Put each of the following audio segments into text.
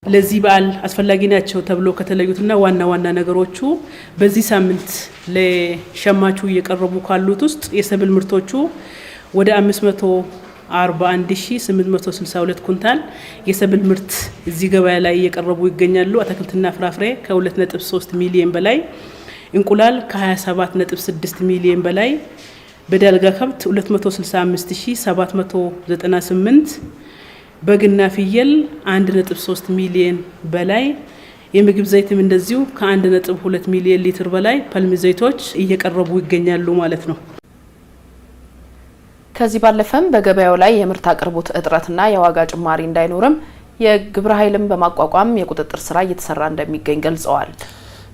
ለዚህ በዓል አስፈላጊ ናቸው ተብሎ ከተለዩትና ዋና ዋና ነገሮቹ በዚህ ሳምንት ለሸማቹ እየቀረቡ ካሉት ውስጥ የሰብል ምርቶቹ ወደ 541862 ኩንታል የሰብል ምርት እዚህ ገበያ ላይ እየቀረቡ ይገኛሉ። አትክልትና ፍራፍሬ ከ2.3 ሚሊዮን በላይ፣ እንቁላል ከ27.6 ሚሊዮን በላይ፣ በዳልጋ ከብት 265798፣ በግና ፍየል 1.3 ሚሊዮን በላይ፣ የምግብ ዘይትም እንደዚሁ ከ1.2 ሚሊዮን ሊትር በላይ ፐልም ዘይቶች እየቀረቡ ይገኛሉ ማለት ነው። ከዚህ ባለፈም በገበያው ላይ የምርት አቅርቦት እጥረትና የዋጋ ጭማሪ እንዳይኖርም የግብረ ኃይልን በማቋቋም የቁጥጥር ስራ እየተሰራ እንደሚገኝ ገልጸዋል።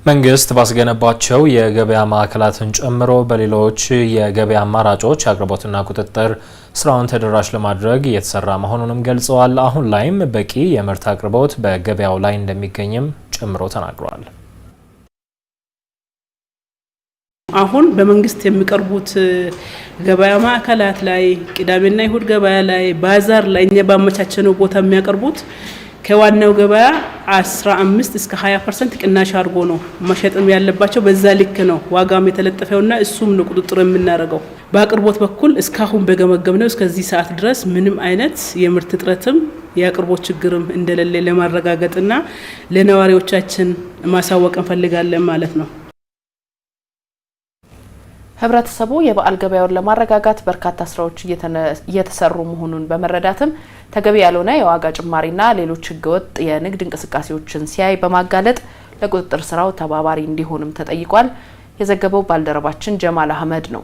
መንግስት ባስገነባቸው የገበያ ማዕከላትን ጨምሮ በሌሎች የገበያ አማራጮች አቅርቦትና ቁጥጥር ስራውን ተደራሽ ለማድረግ እየተሰራ መሆኑንም ገልጸዋል። አሁን ላይም በቂ የምርት አቅርቦት በገበያው ላይ እንደሚገኝም ጨምሮ ተናግረዋል። አሁን በመንግስት የሚቀርቡት ገበያ ማዕከላት ላይ፣ ቅዳሜና ይሁድ ገበያ ላይ፣ ባዛር ላይ እኛ ባመቻቸነው ቦታ የሚያቀርቡት ከዋናው ገበያ 15 እስከ 20% ቅናሽ አድርጎ ነው መሸጥም ያለባቸው። በዛ ልክ ነው ዋጋም የተለጠፈውና እሱም ነው ቁጥጥር የምናደርገው። በአቅርቦት በኩል እስካሁን በገመገምነው እስከዚህ ሰዓት ድረስ ምንም አይነት የምርት እጥረትም የአቅርቦት ችግርም እንደሌለ ለማረጋገጥና ለነዋሪዎቻችን ማሳወቅ እንፈልጋለን ማለት ነው። ህብረተሰቡ የበዓል ገበያውን ለማረጋጋት በርካታ ስራዎች እየተሰሩ መሆኑን በመረዳትም ተገቢ ያልሆነ የዋጋ ጭማሪና ሌሎች ህገወጥ የንግድ እንቅስቃሴዎችን ሲያይ በማጋለጥ ለቁጥጥር ስራው ተባባሪ እንዲሆንም ተጠይቋል። የዘገበው ባልደረባችን ጀማል አህመድ ነው።